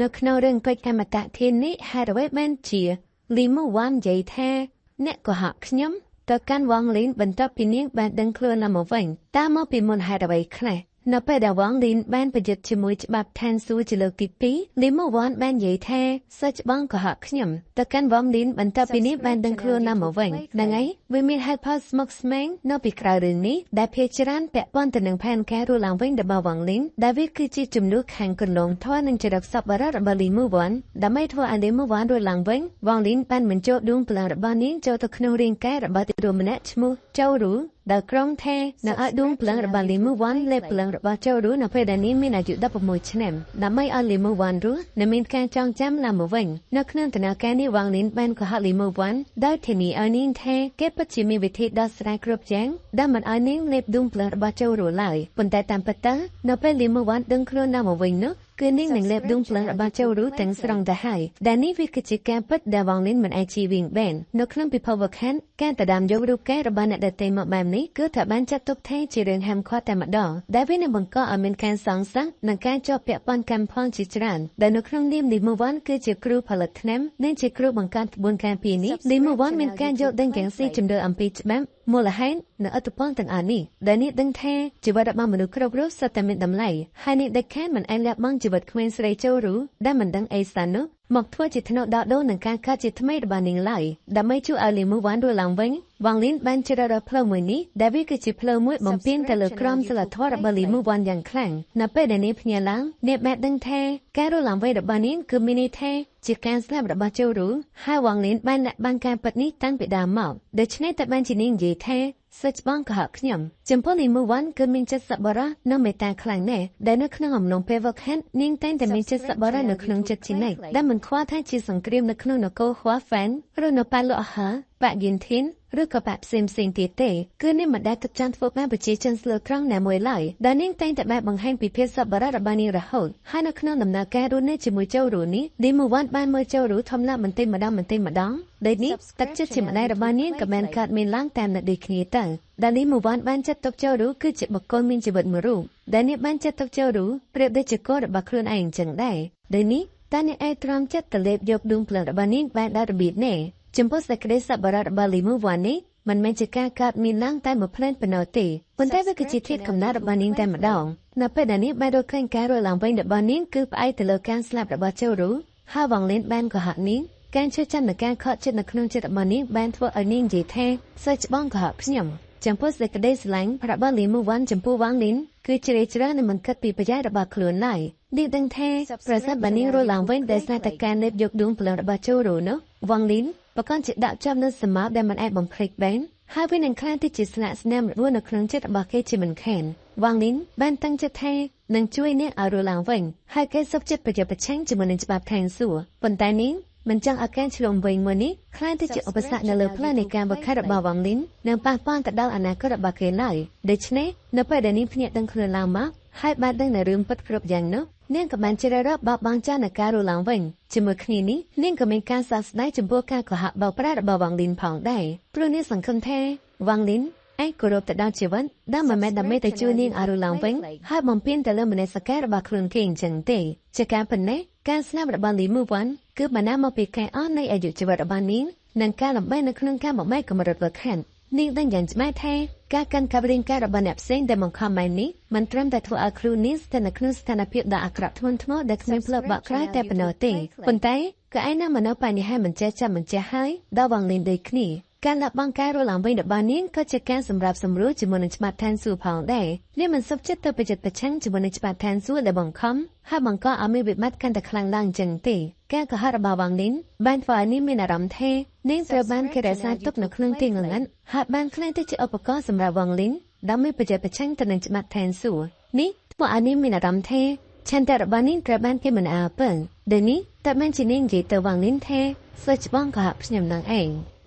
នៅក្នុងរឿងកិច្ចកម្មតធាននេះហេតុអ្វីបានជាលីមូវ៉ាន់និយាយថាអ្នកកុហកខ្ញុំទៅកាន់វ៉ាងលីនបន្ទាប់ពីនាងបានដឹងខ្លួនឡើងមកវិញតើមកពីមូលហេតុអ្វីខ្លះនៅពេលដែលវ៉ាងលីនបានប្រយុទ្ធជាមួយច្បាប់ឋានសួគ៌ជាលើកទី2លីមូវ៉ាន់បាននិយាយថាសិស្សច្បងកុហកខ្ញុំទៅកាន់វ៉ាងលីនបន្ទាប់ពីនេះបានដឹងខ្លួនឡើងមកវិញហ្នឹងហើយវាមានហេតុផលស្មុគស្មាញនៅពីក្រៅរឿងនេះដែលភាគច្រើនពាក់ព័ន្ធទៅនឹងផែនការរស់ឡើងវិញរបស់វ៉ាងលីនដែលវាគឺជាជំនួសខាងកន្លងធម៌និងចរិតសប្បុរសរបស់លីមូវ៉ាន់ដើម្បីធ្វើឲ្យលីមូវ៉ាន់រស់ឡើងវិញវ៉ាងលីនបានបញ្ចូលដួងព្រលឹងរបស់នាងចូលទៅក្នុងរាងកាយរបស់ទារកម្នាក់ឈ្មោះចៅរូដែលក្រុងថានឹងឲ្យដួងព្រលឹងរបស់លីមូវ៉ាន់លេបព្រលឹងរបស់ចៅរូនៅពេលដែលនាងមានអាយុ16ឆ្នាំដើម្បីឲ្យលីមូវ៉ាន់រស់និងមានការចងចាំឡើងមកវិញនៅក្នុងដំណើរការនេះវ៉ាងលីនបានកុហកលីមូវ៉ាន់ដោយធានាឲ្យនាងថាគេពិតជាមានវិធីដោះស្រាយគ្រប់យ៉ាងដែលមិនឲ្យនាងលេបដួងព្រលឹងរបស់ចៅរូឡើយប៉ុន្តែតាមពិតទៅនៅពេលលីមូវ៉ាន់ដឹងខ្លួនឡើងមកវិញនោះគឺនាងនឹងលេបដួងព្រលឹងរបស់ចៅរូទាំងស្រុងទៅហើយដែលនេះវាគឺជាការពិតដែលវ៉ាងលីនមិនអាចជៀសវាងបាននៅក្នុងពិភពវខិនការដណ្ដើមយករូបកាយរបស់អ្នកដទៃមកបែបនេះគឺត្រូវបានចាត់ទុកថាជារឿងហាមឃាត់តែម្ដងដែលវានឹងបង្កឲ្យមានការសង្ស័យនិងការជាប់ពាក់ព័ន្ធកម្មផងជាច្រើនដែលនៅក្នុងនាមលីមូវ៉ាន់គឺជាគ្រូផលិតថ្នាំនិងជាគ្រូបង្កើតក្បួនការពារនេះលីមូវ៉ាន់មានការយល់ដឹងយ៉ាងស៊ីជម្រៅអំពីច្បាប់មូលហេតុនិងឥទ្ធិពលទាំងអស់នេះដែលនេះដឹងថាជីវិតរបស់មនុស្សគ្រប់រូបសុទ្ធតែមានតម្លៃហើយនេះដាច់ខាតមិនអាចលះបង់ជីវិតក្មេងស្រីចូលរូដែលមិនដឹងអីសោះនោះមកធ្វើជាថ្នូរដោះដូរនឹងការកើតជាថ្មីរបស់នាងឡើយដើម្បីជួយឲ្យលីមូវ៉ាន់រស់ឡើងវិញវ៉ាងលីនបានជ្រើសរើសផ្លូវមួយនេះដែលវាគឺជាផ្លូវមួយបំពេញទៅលើក្រមសីលធម៌របស់លីមូវ៉ាន់យ៉ាងខ្លាំងនៅពេលដែលនាងភ្ញាក់ឡើងនាងបានដឹងថាការរស់ឡើងវិញរបស់នាងគឺមានន័យថាជាការស្លាប់របស់ចូលរូហើយវ៉ាងលីនបានលាក់បាំងការពិតនេះតាំងពីដើមមកដូច្នេះតែបានជានាងនិយាយថាសិស្សច្បងកុហកខ្ញុំចំពោះលីមូវ៉ាន់គឺមានចិត្តសប្បុរសនិងមេត្តាខ្លាំងណាស់ដែលនៅក្នុងអំឡុងពេលវឹកហាត់នាងតែងតែមានចិត្តសប្បុរសនៅក្នុងចិត្តជានិច្ចដែលមិនខ្វល់ថាជាសង្គ្រាមនៅក្នុងនគរហួហ្វានឬនៅប៉ាលក់ហាបាក់យិនធីនឬក៏បាក់ផ្សេងផ្សេងទៀតទេគឺនាងមិនដែលគិតចង់ធ្វើបានប្រជាជនស្លូតត្រង់ណាមួយឡើយដែលនាងតែងតែបានបង្ហាញពីភាពសប្បុរសរបស់នាងរហូតហើយនៅក្នុងដំណើរការរស់នៅជាមួយចៅរូនេះលីមូវ៉ាន់បានមើលចៅរូធំឡើងបន្តិចម្ដងបន្តិចម្ដងដូចនេះទឹកចិត្តជាម្ដាយរបស់នាងក៏បានកើតមានឡើងតាមនៅដូចគ្នាទៅដែលលីមូវ៉ាន់បានចាត់ទុកចៅរូគឺជាបុគ្គលមានជីវិតមួយរូបដែលនាងបានចាត់ទុកចៅរូប្រៀបដូចជាកូនរបស់ខ្លួនឯងចឹងដែរដូចនេះតើអ្នកឯងទ្រាំចិត្តទៅលេបយកដួងព្រលឹងរបស់នាងបានដល់របៀបនេះចំពោះសេចក្តីសប្បុរសរបស់លីមូវ៉ាន់នេះមិនមែនជាការកើតមានឡើងតែមួយភ្លែតប៉ុណ្ណោះទេប៉ុន្តែវាគឺជាធាតុកំណើតរបស់នាងតែម្ដងនៅពេលដែលនាងបានរកឃើញការរស់ឡើងវិញរបស់នាងគឺផ្អែកទៅលើការស្លាប់របស់ចៅរូហើយវ៉ាងលីនបានកុហកនាងការជឿចាំនឹងការខកចិត្តនៅក្នុងចិត្តរបស់នាងបានធ្វើឲ្យនាងនិយាយថាសិស្សច្បងកុហកខ្ញុំចំពោះសេចក្តីស្រឡាញ់របស់លីមូវ៉ាន់ចំពោះវ៉ាងលីនគឺជ្រាលជ្រៅនិងមិនគិតពីប្រយោជន៍របស់ខ្លួនឡើយនាងដឹងថាប្រសិនបើនាងរស់ឡើងវិញដោយសារតែការលេបយកដួងព្រលឹងរបស់ចៅរូនោះវ៉ាងលីនប្រកបជាដាក់ចំនៅសមត្ថដែលមិនអាចបំភ្លេចបានហើយវានឹងក្លាយទៅជាស្លាកស្នាមរបួសនៅក្នុងចិត្តរបស់គេជាមិនខានវ៉ាងលីនបានតាំងចិត្តថានឹងជួយនាងឲ្យរស់ឡើងវិញហើយគេសុខចិត្តប្រយុទ្ធប្រឆាំងជាមួយនឹងច្បាប់ខាងសួគ៌ប៉ុន្តែនាងមិនចង់ឲ្យការឆ្លងវិញមួយនេះក្លាយទៅជាឧបសគ្គនៅលើផ្លូវនៃការបង្កើតរបស់វ៉ាងលីននិងប៉ះពាល់ទៅដល់អនាគតរបស់គេឡើយដូច្នេះនៅពេលដែលនាងភ្ញាក់ដឹងខ្លួនឡើងមកហើយបានដឹងនៅរឿងពិតគ្រប់យ៉ាងនោះនាងក៏បានជ្រើសរើសបោះបង់ចោលនូវការរស់ឡើងវិញជាមួយគ្នានេះនាងក៏មានការសោកស្ដាយចំពោះការកុហកបោកប្រាស់របស់វ៉ាងលីនផងដែរព្រោះនាងសង្ឃឹមថាវ៉ាងលីនអាចគោរពទៅដល់ជីវិតដែលមិនមែនដើម្បីតែជួយនាងឲ្យរស់ឡើងវិញហើយបំពេញទៅលើមនសិការរបស់ខ្លួនគេអញ្ចឹងទេជាការប៉ុណ្ណេះការស្លាប់របស់លីមូវ៉ាន់គឺបណ្ដាលមកពីការអស់នៃអាយុជីវិតរបស់នាងនិងការលំបាកនៅក្នុងការបំបែកកម្រិតវឹកហាត់នាងដឹងយ៉ាងច្បាស់ថាការកាន់កាប់រាងកាយរបស់អ្នកផ្សេងដែលបង្ខំបែបនេះមិនត្រឹមតែធ្វើឲ្យខ្លួននាងស្ថិតនៅក្នុងស្ថានភាពដ៏អាក្រក់ធ្ងន់ធ្ងរដែលគ្មានផ្លូវបកក្រោយតែប៉ុណ្ណោះទេប៉ុន្តែក៏ឯណាមកនៅបញ្ហាមិនចេះចាំមិនចេះហើយដល់វងលីនដូចគ្នាការលះបង់ការរស់ឡើងវិញរបស់នាងក៏ជាការសម្របសម្រួលជាមួយនឹងច្បាប់ឋានសួគ៌ផងដែរនាងមិនសុខចិត្តទៅប្រយុទ្ធប្រឆាំងជាមួយនឹងច្បាប់ឋានសួគ៌ដែលបង្ខំហើយបង្កឲ្យមានវិបត្តិកាន់តែខ្លាំងឡើងចឹងទេការកុហករបស់វ៉ាងលីនបានធ្វើឲ្យនាងមានអារម្មណ៍ថានាងត្រូវបានគេរក្សាទុកនៅក្នុងទីងងឹតហើយបានក្លាយទៅជាឧបករណ៍សម្រាប់វ៉ាងលីនដើម្បីប្រយុទ្ធប្រឆាំងទៅនឹងច្បាប់ឋានសួគ៌នេះធ្វើឲ្យនាងមានអារម្មណ៍ថាឆន្ទៈរបស់នាងត្រូវបានគេមិនអើពើដែលនេះតែបានជានាងនិយាយទៅវ៉ាងលីនថាសិស្សច្បងកុហកខ្ញុំនឹងឯង។